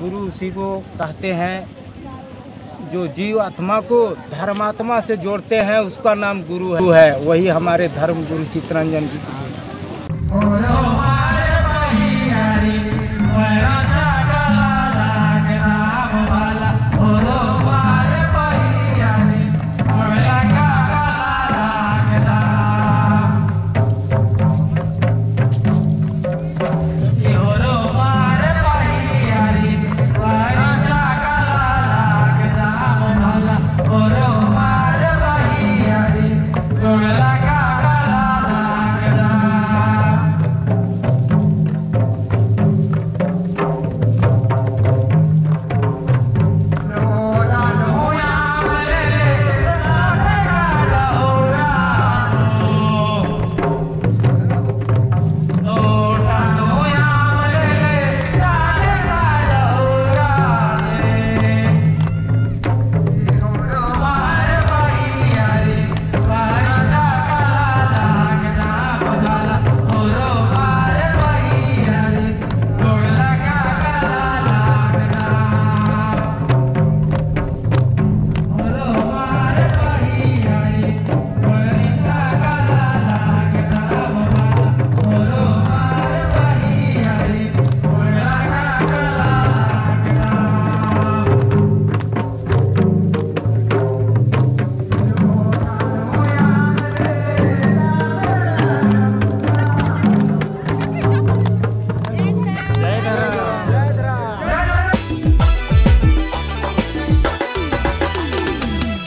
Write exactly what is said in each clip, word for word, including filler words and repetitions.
गुरु उसी को कहते हैं, जो जीव आत्मा को धर्मात्मा से जोड़ते हैं, उसका नाम गुरु है। वही हमारे धर्म गुरु चितरंजन जी।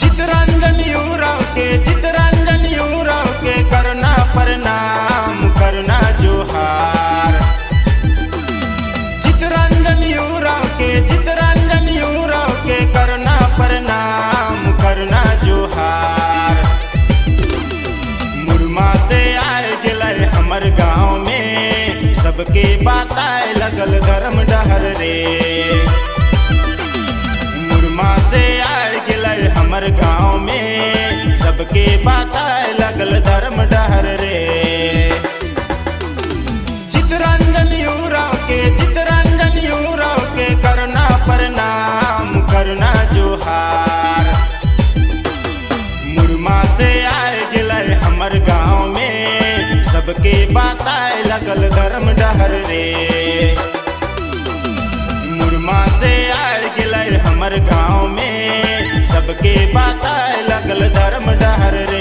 चितरंजन उराँव के, चितरंजन उराँव के, करना प्रणाम, करना जोहार। चितरंजन उराँव के, चितरंजन उराँव के, करना प्रणाम, करना जोहार। मुड़मा से आए गेलय हमर गाँव में, सबके बताए लगल धर्म डहर रे। मुड़मा से आए गेलय हमर गाँव में, सबके बताए लगल धर्म डहर रे। चितरंजन उराँव के, चितरंजन उराँव के, करना प्रणाम, करना जोहार। मुड़मा से आए गेलय हमर गाँव में, सबके बताए लगल धर्म डहर रे। मुड़मा से आए गेलय हमर गाँव में, सबके बताए लगल धर्म डहर रे।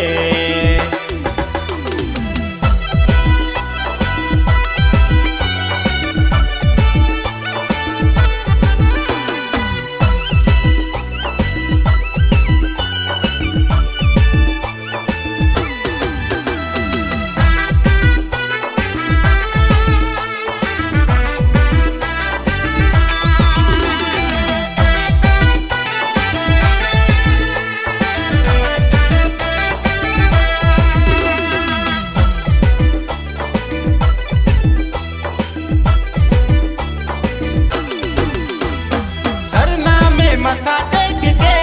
सरना में मत्था टेक के,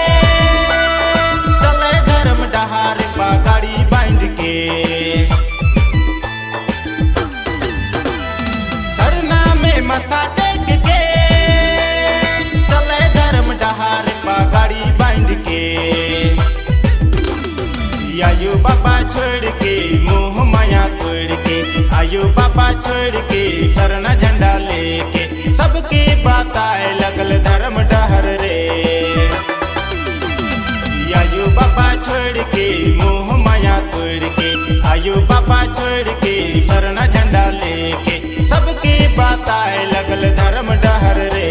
चले धर्म डहार पगड़ी बांध के। सरना में मत्था टेक के, चले धर्म डहार पगड़ी बांध के। आयो बाबा छोड़ के, मोह माया तोड़ के, आयो बाबा छोड़ के, सरना झंडा लेके, सबके बताए लगल धर्म डहर रे। आयो बाबा छोड़ के, मोह माया तोड़ के, आयो बाबा छोड़ के, सरना झंडा लेके, सबके बताए लगल धर्म डहर रे।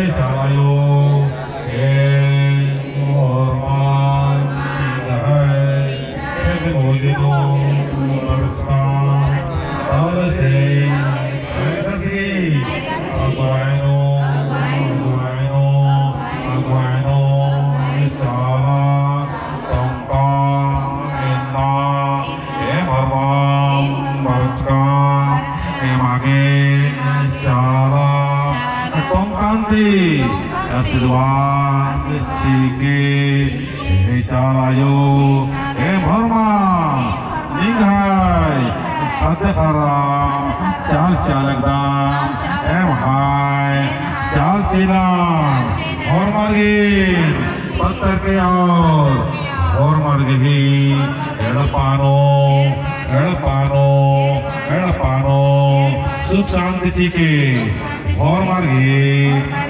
चाला आयो, एम होरमर निंग्है खेड्ड मूली नू बरचकम, दव ले से, अगुवाई नू, अगुवाई नू, अगुवाई नू, चाला टोंका इन्ना एम होरमर बरचकम, एमा गे चाला टोंकान ती आशीर्वाद चिके। हे चाला आयो, एम होरमर निंग्है ख़द्द ख़र्रम चाल चिआ लगदम, एम्है चाल चिअना होरमर गे पत्तर के और होरमर गही एड़पा नू, एड़पा नू, एड़पा नू सुख शांति चिके। होरमर गही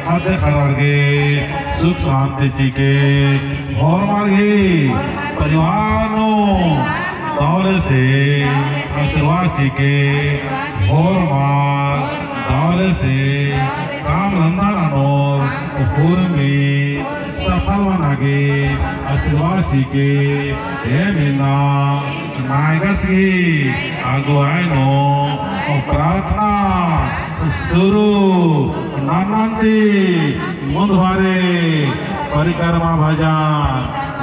ख़द्द ख़र्रर गे सुख शांति चिके। होरमर गही परिवार नू दव ले से आशीर्वाद चिके। होरमर दव ले से काम धंधा ननोर उर्मी सफल मना गे आशीर्वाद चिके। एम इन्ना नायगस गही अगुवाई नू प्रार्थना शुरू नन्नन ती मुन्द बारी परिक्रमा भजन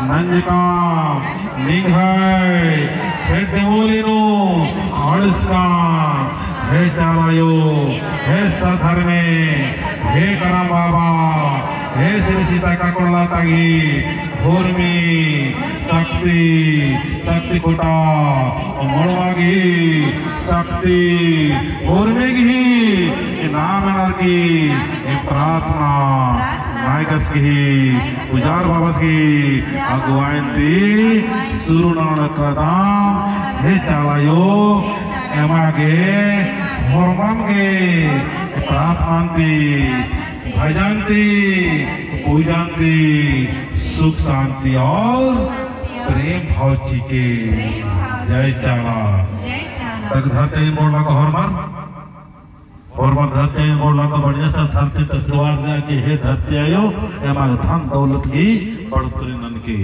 नंजकम। निंग्है खेड्ड मूली नू अंड़सकम, हे चाला आयो, हे सत धर्मे, हे करम बाबा, हे श्री सीता काकोड़ला तंग्है उर्मी शक्ति, शक्ति खुटा, मोड़मा गही शक्ति, उर्मी गही नाम नरकी प्रार्थना नायगस गही, पुजार बाबस गही अगुवाई ती शुरू नना लगदम। हे चाला आयो, एमा गे होरमन गे प्रार्थना ती, भजन ती, पूजन ती सुख शांति और प्रेम भाव चिके। जय चाला। जय चाला। तक धरती बोला को होरमर। होरमर धरती बोला तो बढ़िया से धरती ती आशीर्वाद दे कि हे धरती आयो, एमा गे धन दौलत गही बढ़ोतरी ननके।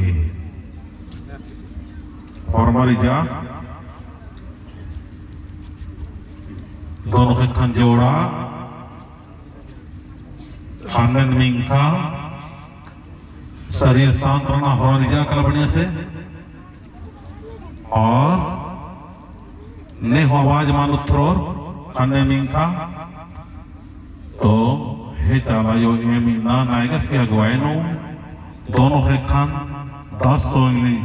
होरमर इजा दोनों ख़ेक्खन जोड़ा, ख़न्नन मिंख़ा, शरीर शांत रअना होरमर इजा कला बढ़िया से। और नेहूँ आवाज मल उतरोर, ख़न्नन मिंख़ा। तो हे चाला आयो, एम इन्ना नायगस गही अगुवाई नू दोनों ख़ेक्खन दस सौ उंगली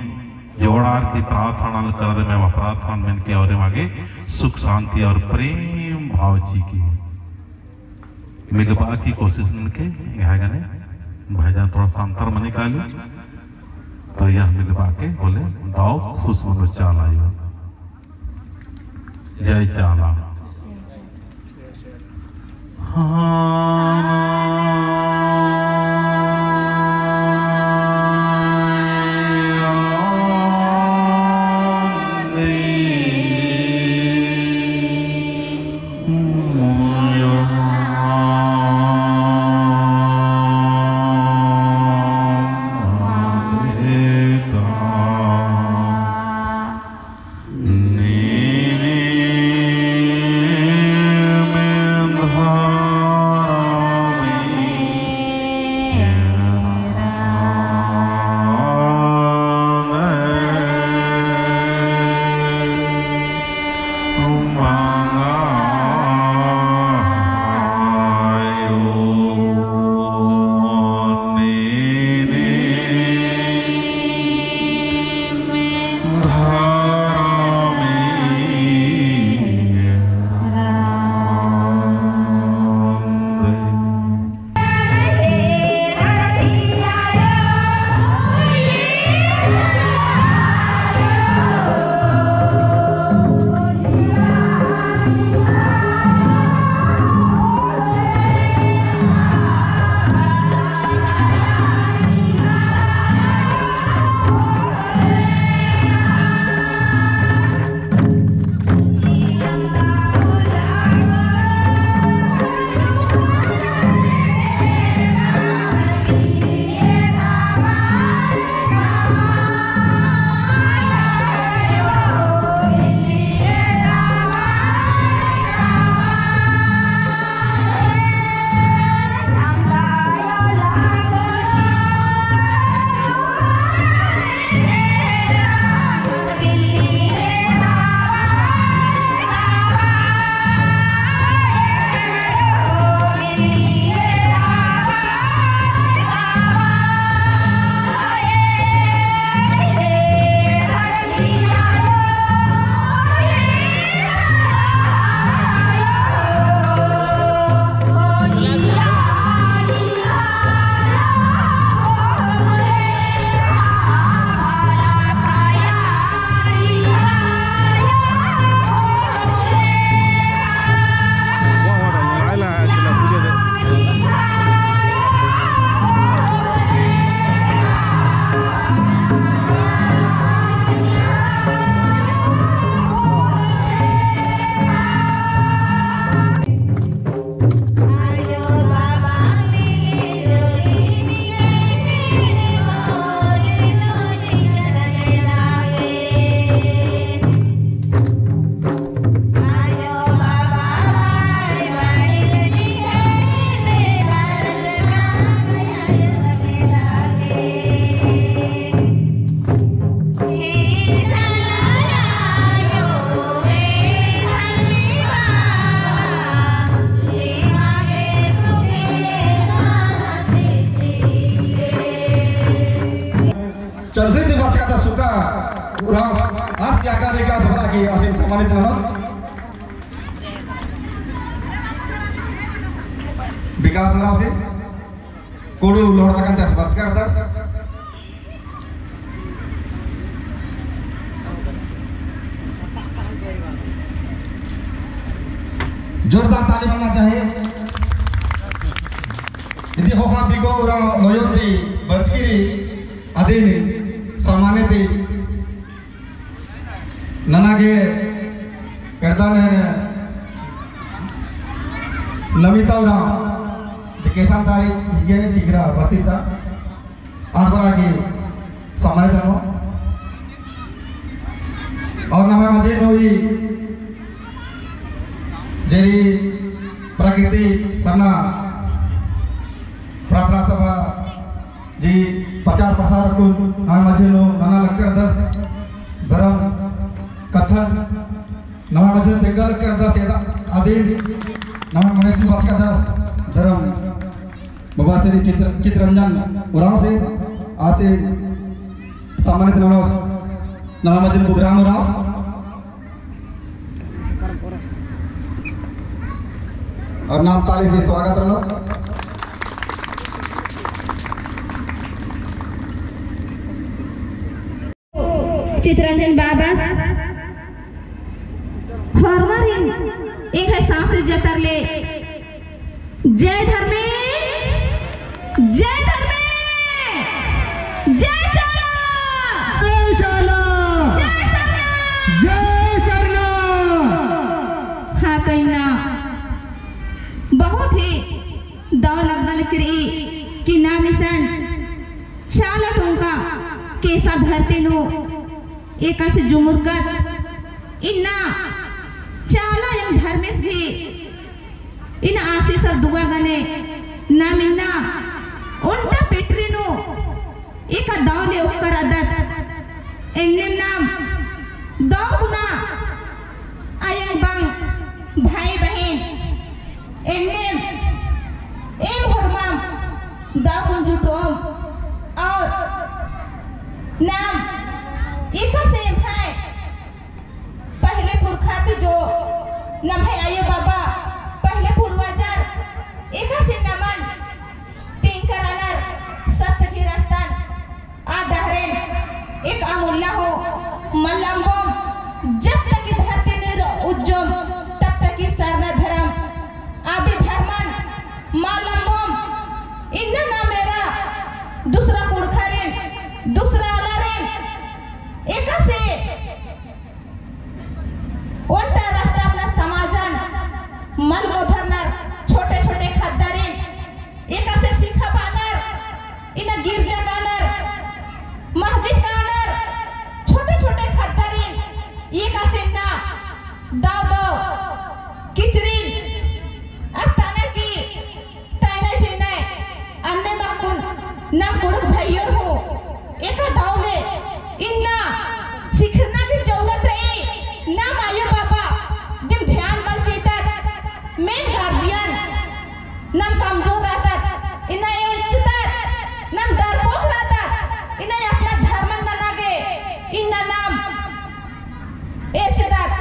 जोड़ार की प्रार्थना नना लगदम, एमा प्रार्थना मेनके और एमा गे सुख शांति और प्रेम भाव चिके। मिलबआ की कोशिश ननके, एंग्है गने भजन थोड़ा सा अंतर मनी काली, तो यह मिलबआ के होले दव खुश मनो चाला आयो। जय चाला। उराँव आस त्यागरा रे के आस बरआ की आसिन सम्मानित ननोत। विकास उराँवसिन कुँड़ुख़ लोहड़ा तकन ते आस बरचका रअदस। जोरदार ताली बनना चाहिए। इदी ख़ोख़ा बिगो उराँव लोयोन ती बरचकी रई अदिन सम्मानित नना गे एड़दन एन नमिता उराँव, जे केसन तारीख हिगे टिगरा बस्ती ता, आद बरआ की सम्मानित ननोत। और नम्है मझी नू ई जे रई प्रकृति सरना प्रार्थना सभा जी प्रचार प्रसार कुन नम्है मझी नू नना लक्कर दस धर्म कत्थन नम्है मझी नू तेंगा लक्कर दस एदा अदिन नम्है मने चू बरचका दस धर्म बाबा श्री चित्र, चित्रंजन उराँवसिन आसिन सम्मानित ननोस नम्है मझी नू बुधराम उराँव। और नाम ताली से स्वागत रअनर। चित्रंजन बाबा, होरमारिन एंग्है सांस जतर ले जय धर्मे, जय धर्मे, जय चाला, जय चाला, जय सरना, जय सरना। हाँ, तो इन्ना बहुत ही दव लगनर किरी कि नाम इसन चाला टोंका केसा धरती नू एकासे जुमुरकत इन्ना चाला एम धर्मेस भी इन्ना आशीष अर दुआ गने नाम इन्ना ओन्टा पेटरी नू एका दव ले ओक्कर अदत। एन्नेम नाम दव गुना अयंग बंग भाई बहिन एन्नेम एम होरमाम दव कुन जुटोम और नाम एकासे एम्है पहले पुरखा ती जो नम्है आयो बाबा, पहले पूर्वजर, एकासे नमन तिंकर अनर सत्य की रस्तन आ डहरेन एक अमुल्ला हो मल्लम्बोम, जब तक ई धरती नू उज्जोम, तब तक ई सरना धरम आदि धर्मन मल्लम्बोम। इन्ना ना मेरा दूसरा कुँड़ुख़रिन, दूसरा आलारिन, एकासे ओन्टा रस्ता अपना समाजन मल मोधरनर, छोटे-छोटे ख़द्दारिन एकासे सिखा बानर, इन्ना गिरजा कानर, मस्जिद कानर, छोटे-छोटे ख़द्दारिन एकासे इन्ना दव दव किचरिन अत्तानर की तैने चेने अन्नेम अक्कुन नम कुँड़ुख़ भइयोर हूँ एका दव ले इन्ना सिखरना की जरूरत रई। नम आयो बाबा दिम ध्यान मल चिअदत, main guardian नम कमजोर रअदत, इन्ना एरचदत, नम डरपोक रअदत, इन्ना अपना धर्मन नना गे इन्ना नम एरचदत।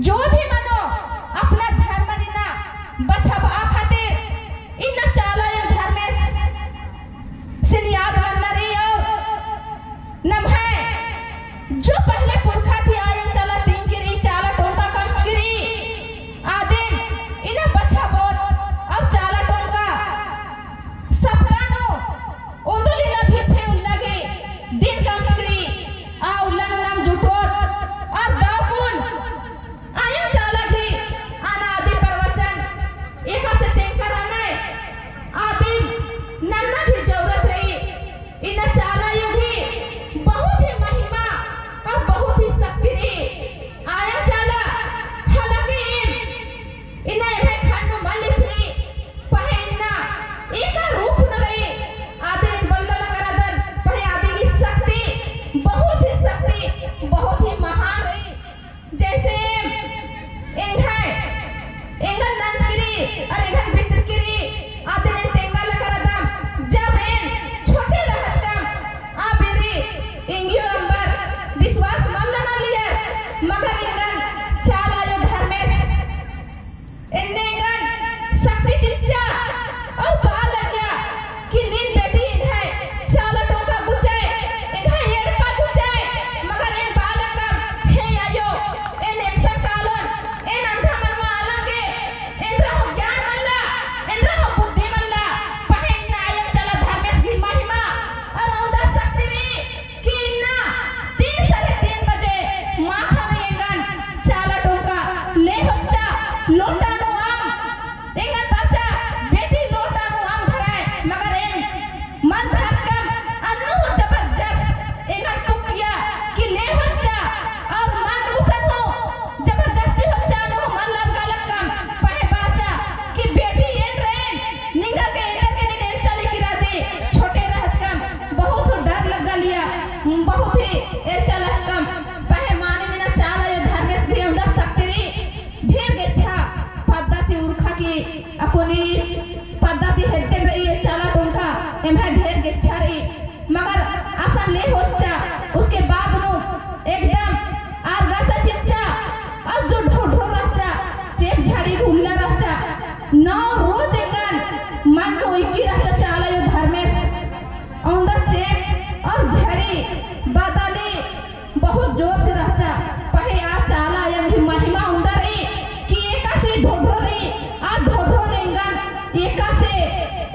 जो भी मनो अपना धर्मन इन्ना बछाबआ खातिर इन्ना चाला एम धर्मेसिन याद नन्ना रई और न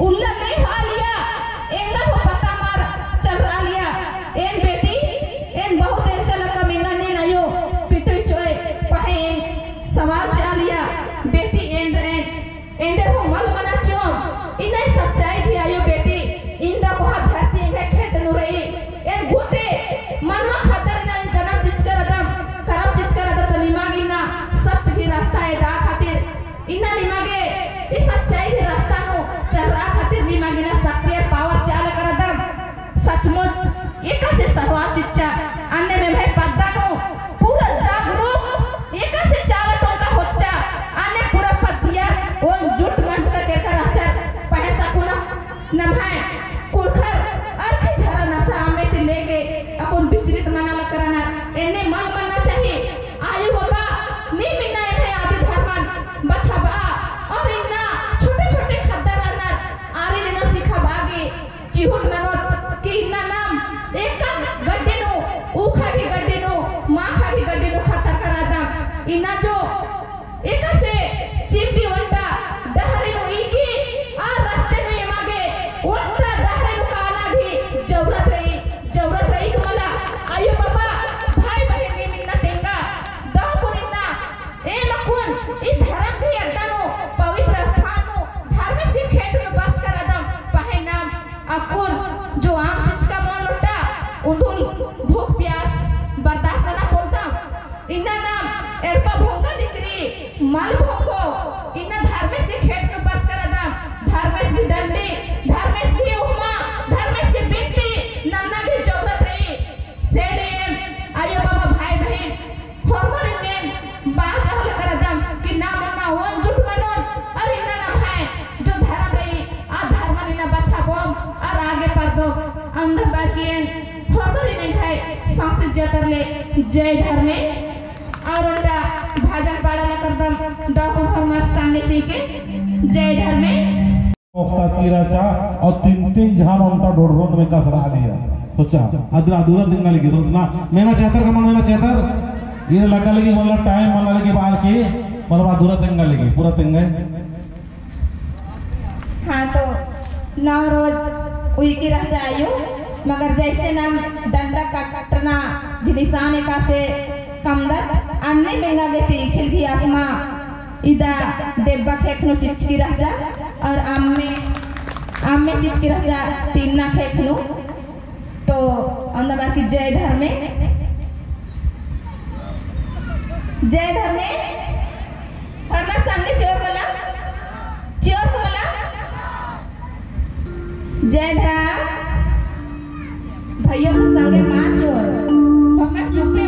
उल्ला ले हालिया, एंगन हूँ पता मल चलरआलिया। एन बेटी, एन बहुत एन चलकम एंगन नीन अयो पिटुई चोय, पहें एन सवाल चिआलिया। बेटी, एन, एन एन्देर हूँ मल मना चिओम, इन्ना सच्चाई गही अयो बेटी, इन्दा कोहा धरती एंग्है खेड्ड नू रई। एन गूटी मनवा खातिर इन्ना एन जनम चिच्चका रअदम, करम चिच्चका रअदम, तो निमा गे इन्ना सत्य गही रस्ता एदा खातिर, इन्ना निमा गे ई सच्चाई गही रस्ता नू चलरआ खातिर निमा गे इन्ना शक्ति अर power चिआ लगा रअदम। सचमुच एकासे सवाल चिच्चा, अन्नेम एम्है पद्दा नू पूरा जागरूक एकासे चाला टोंका होच्चा, अन्ने पूरा पद्दिया ओन जुट मंजका केरका रहचर। पहें सकुना नम्है कुँड़ुख़र अरखी झरा नसा अम्मे ती लेके अक्कुन विचलित मना लगा रअनर। एन्ने मल मन्ना चाही। आयो बाबा, नीम इन्ना एम्है आदि धर्मन बछाबआ और इन्ना छोटे-छोटे ख़द्दर रअनर, आरिन इन्ना सिखाबआ गे चिहुट ननोत कि इन्ना नाम एका गड्डी नू, ऊखा गही गड्डी नू, माखा गही गड्डी नू ख़तरका रअदम। इन्ना जो एकासे चिमटी ओन्टा डहरे नू ईकी, आ रस्ते नू एमा गे ओन्टा डहरे नू काना गही जरूरत रई, जरूरत रई का मला। आयो बाबा, भाई बहिन, नीम इन्ना तेंगा, दव कुन इन्ना एम अक्कुन ई धरम गही अड्डा नू, पवित्र स्थान नू, धर्मेस गही खेड्ड नू बरचका रअदम, पहें नाम अक्कुन जो आम चिच्चका मल ओन्टा, उन्दुल भूख प्यास बर्दाश्त नना पोल्लदम। इन्ना नाम एड़पा भोंगा लिकरी मल भोंगो, इन्ना धर्मेस गही खेड्ड नू बरचका रअदम, धर्मेस गही डंडी, धर्मेस गही उहमा, धर्मेस गही बिनती नन्ना गही जरूरत रई। से ले एम आयो बाबा भाई बहिन, होरमारिन एन बाचा लगा रअदम कि नाम इन्ना ओन जुट मनोन, और इन्ना नम्है जो धरम रई, आ धरमन इन्ना बछाबओम और आगे परदोम। अवंदा बअर की एन होरमारिन एंग्है सांसी जिया तर ले जय धर्मे, और ओन्टा भजन पाड़ा लगा रअदम, दव कुन होरमर संगे चिके जय धर्मे। ओक्ता की रहचा और तीन तीन झन ओन्टा डोड़रोन में कसरा दिया। सोचा, अदिन अधूरा तेंगा लगी, सोचना, मेना चेहतर का मन मेना चेहतर, ये लगा लगी, मतलब, time मना लगी, बाल की, मतलब, अधूरा तेंगा लगी, पूरा तेंगा। हाँ, तो नौ रोज उइकी रहचा आयो, मगर जैसे नाम डंडा कट्टना गही निसान एकासे कमदत, अन्ने बेंगा गे ती खिलगी आसमा इदा डेब्बा खेख नू चिचकी रहचा और अम्मे, अम्मे चिचकी रहचा टीना खेख नू। तो अवंदा बअर की जय धर्मे, जय धर्मे, होरमर संगे चिओर मला, चिओर मला। जय धर्म। भैया के संगे माँ चिओर, होरमर चुप्पे